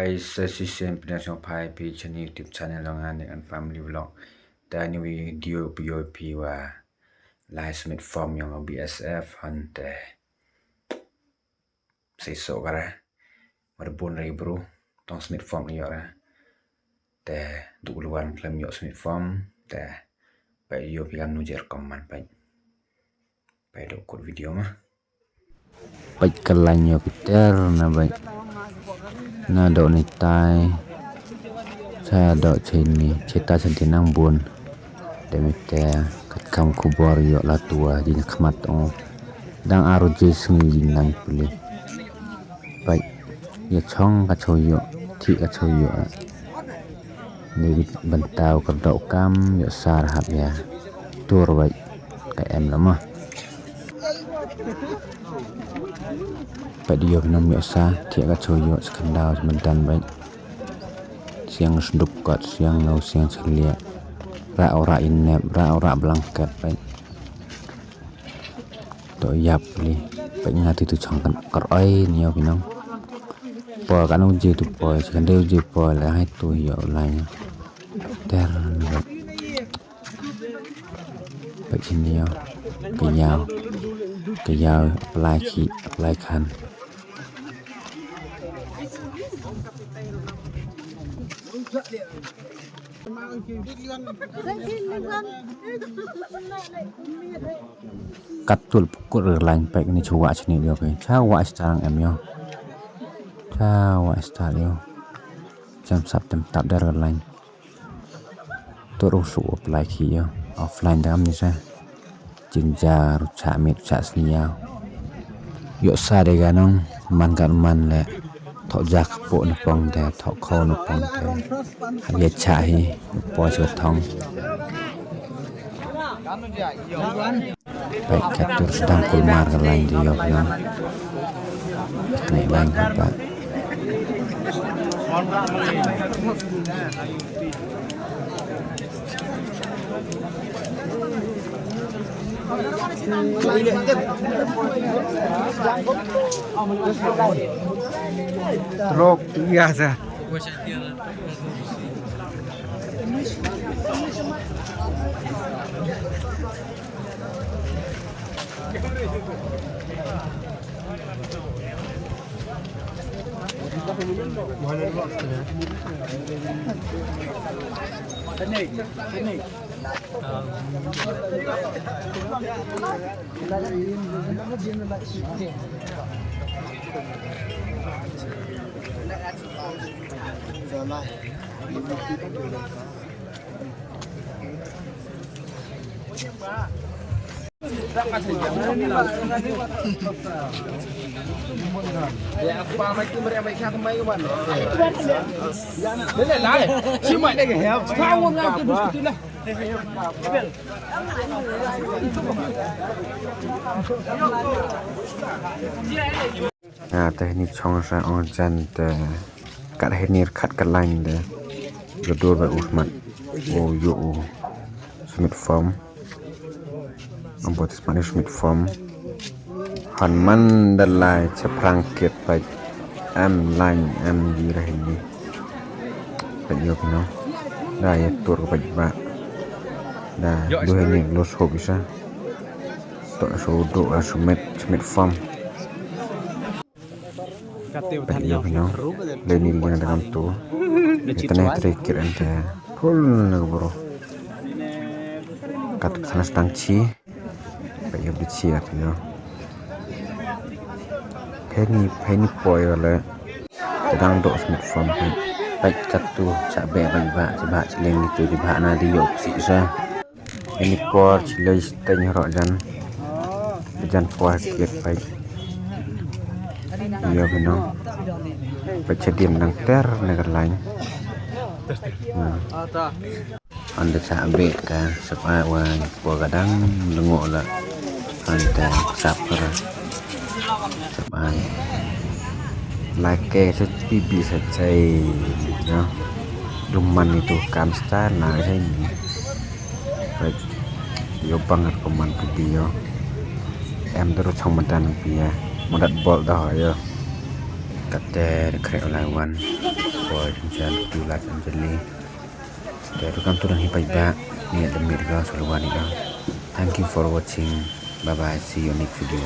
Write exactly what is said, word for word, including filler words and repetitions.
Guys, sa shisien pdiang sngewbha ïa phi sha YouTube channel jong nga, Nick and Family Vlog. Te ha kane ka video phi ïohi phi wa la submit form ïa u B S F hangta. Sa ïoh ka re. Mar bun re bro. Tang submit form ïoh re. Te duk luan khlem ïoh submit form. Te phi ïohi phi kam nu jer kom man phi. Phi duk kut video ma. Peit ka lain ïoh piter na beit. Na doh ni tai. Sa doh chini, chita chanti nang bun. Te mite kat kam khubor ïoh la tua jingkhmat ong. Dang aro jisngi jing nang pule. Peit. Ïa chong ka choh ïoh, thik ka choh ïoh. Ni bynta u kyrdoh kam ïoh sar hap ïa. Tur beit ka em lama. Peit ïoh phi nang ïoh sa, thik ka choh ïoh sa khyndaw mynta beit. Siang sduk kot, siang nau, siang chaliah. Ra ora inep, ra ora blanket beit. To ïap li. Peit nga ti tu chong kan kar oi ni ïoh phi nang. Poi kan u ji tu poi, sa kan dei u ji poi la hai tu ïoh la ïa. Ter ni. Peit sini ïa. Ka ïaw. Ka ïaw apply ki, apply khan. Kat tul pukul lain peit ni chuwa chini ïoh phi. Chawa star em ïoh. Chawa star ïoh. Jam sap tem tap der lain. Tur u su apply ki ïa offline dam ni sa. Jin ja ruh chah miet chah sniaw. Ïoh sa de ganong man kan man le. Thok ja kpoh na pong de, thok kho na pong de. Hab ïa chah hi, poi shu thong. Peit ka tur sdang kulmar ka lain di ïoh na. Kane lain ka ba. Trok biasa. Nga te ni chong sa ong jan te kat henir kat ka lain de. Gadur ba u smat. O yo u. Submit form. Ambo te smat ni submit form. Han man da lai cha prang kit pa em lain em di ra hini. Pa yo pino. Da ya tur pa ba. Da du hini los ho bisa. To so do submit submit form. Peit ïa phi nong. Lei ni liang da kam tu. Ita ne tri kir ente. Phul na ka bro. Kat khana stang chi. Peit ïa phi chi ap ïa. Peit ni peit ni poi wala. Dang dok smit form peit. Peit kat tu cha be ban ba cha ba cha leng ni tu cha ba na di yok si sa. Ini por chilei steng ro jan. Jan por kit pai. Ïa phi nong. Pai chadien nang ter na ka lain. Anda cha be ka sapa wa por ka dang lengo la. Anda sap kara. Sap ai. Like sa pipi sa chai. Duman itu kam star na chai ni. Yo bang ko man ka bi yo. Em dro chong madan bi ya. Madat bol da yo. Kate de krek lai wan. Boy, Jan, Kutu, Laj, Anjali. Te ruh kam tu dang hi paidbah, ni da mit ga salwa ni ga. Thank you for watching. Bye bye. See you next video.